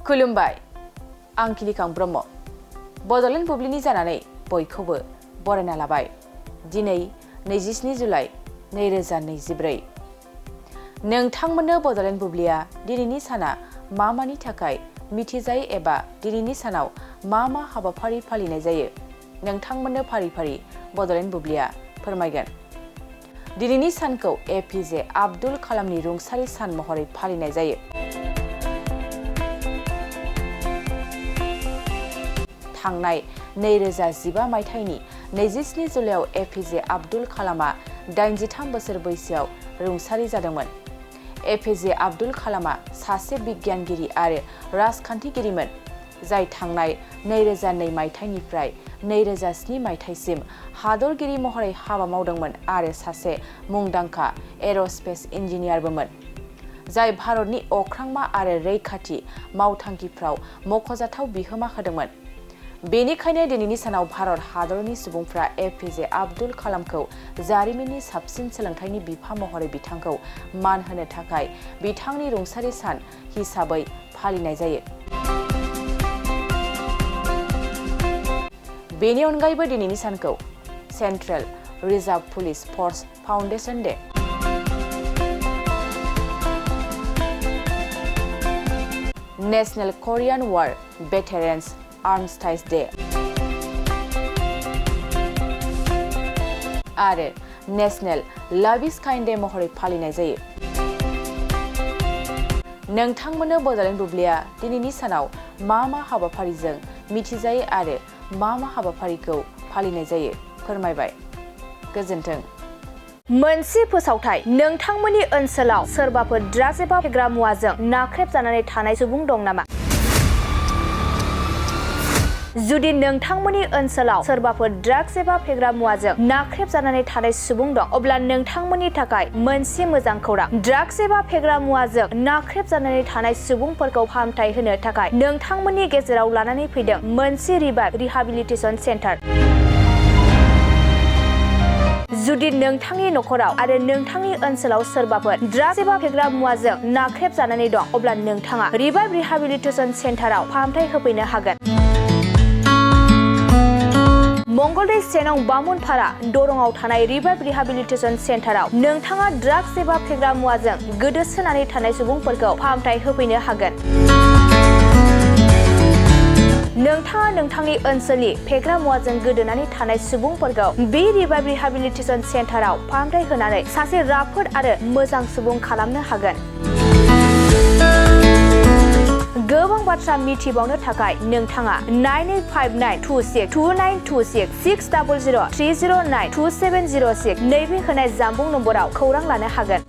खुलुमबाय आं किलिकां ब्रह्म बड'लेण्ड बुब्लिनि जानानै बयखौबो बरायना लाबाय। दिनै 27 जुलाइ 2024 नोंथांमोननो बड'लेण्ड बुब्लिया दिनैनि साना मा मानि थाखाय मिथिजायो एबा दिनैनि सानाव मा हाबाफारि फालिनाय जायो नोंथांमोननो फारि फारि बड'लेण्ड बुब्लिया फोरमायगोन। दिनैनि सानखौ एपिजे आब्दुल कालामनि रुंसारि सान महरै फालिनाय जायो। थांनाय 2015 मायथाइनि 27 जुलाइयाव एपिजे आब्दुल कालामा 83 बोसोर बैसोआव रुंसारि जादोंमोन। एपिजे आब्दुल कालामा सासे बिगियानगिरि आरो राजखान्थिगिरिमोन, जाय थांनाय 2002 मायथाइनिफ्राय 2007 मायथाइसिम हादरगिरि महरै हाबा मावदोंमोन आरो सासे मुंदांखा एर'स्पेस इन्जिनियारबोमोन, जाय भारतनि अख्रांमा आरो रैखाथि मावथांखिफ्राव मख'जाथाव बिहोमा होदोंमोन। बेनिखायनो दिनैनि सानाव भारत हादरनि सुबुंफ्रा एपिजे आब्दुल कालामखौ जारिमिननि साबसिन सोलोंथाइनि बिफा महरै बिथांखौ मान होनो थाखाय बिथांनि रुंसारि सान हिसाबै फालिनाय जायो। बेनि अनगायैबो दिनैनि सानखौ central reserve police force foundation day, national Korean war veterans armistice day आरो national love is kind day महरै फालिनाय जायो। नोंथांमोननो बड'लेण्ड बुब्लिया दिनैनि सानाव मा हाबाफारिजों मिथिजायो आरो मा हाबाफारिखौ फालिनाय जायो फोरमायबाय। गोजोन्थों। मोनसे फोसावथाय। नोंथांमोननि ओनसोलाव सोरबाफोर ड्राग्स एबा फेग्रा मुवाजों नाख्रेबजानानै थानाय सुबुं दं नामा? जुदि नोंथांमोननि ओनसोलाव सोरबाफोर ड्राग्स एबा फेग्रा मुवाजों नाख्रेबजानानै थानाय सुबुं दं, अब्ला नोंथांमोननि थाखाय मोनसे मोजां खौरां। ड्राग्स एबा फेग्रा मुवाजों नाख्रेबजानानै थानाय सुबुंफोरखौ फाहामथाय होनो थाखाय नोंथांमोननि गेजेराव लानानै फैदों मोनसे रिभाइभ रिहाबिलिटेसन सेन्टार। जुदि नोंथांनि नखराव आरो नोंथांनि ओनसोलाव सोरबाफोर ड्राग्स एबा फेग्रा मुवाजों नाख्रेबजानानै दं, अब्ला नोंथाङा रिभाइभ रिहाबिलिटेसन सेन्टाराव फाहामथाय होफैनो हागोन। मंगलदै सेनं बामुनपारा दरंआव थानाय रिभाइभ रिहाबिलिटेसन सेन्टाराव नोंथाङा ड्राग्स एबा फेग्रा मुवाजों गोदोसोनानै थानाय सुबुंफोरखौ फाहामथाय होफैनो हागोन। नोंथाङा नोंथांनि ओनसोलनि फेग्रा मुवाजों गोदोनानै थानाय सुबुंफोरखौ बे रिभाइभ रिहाबिलिटेसन सेन्टाराव फाहामथाय होनानै सासे राफोद आरो मोजां सुबुं खालामनो हागोन। गोबां बाथ्रा मिथिबावनो थाखाय नोंथाङा 9859262926 60030927006 नैबे होनाय जानबुं नम्बराव खौरां लानो हागोन।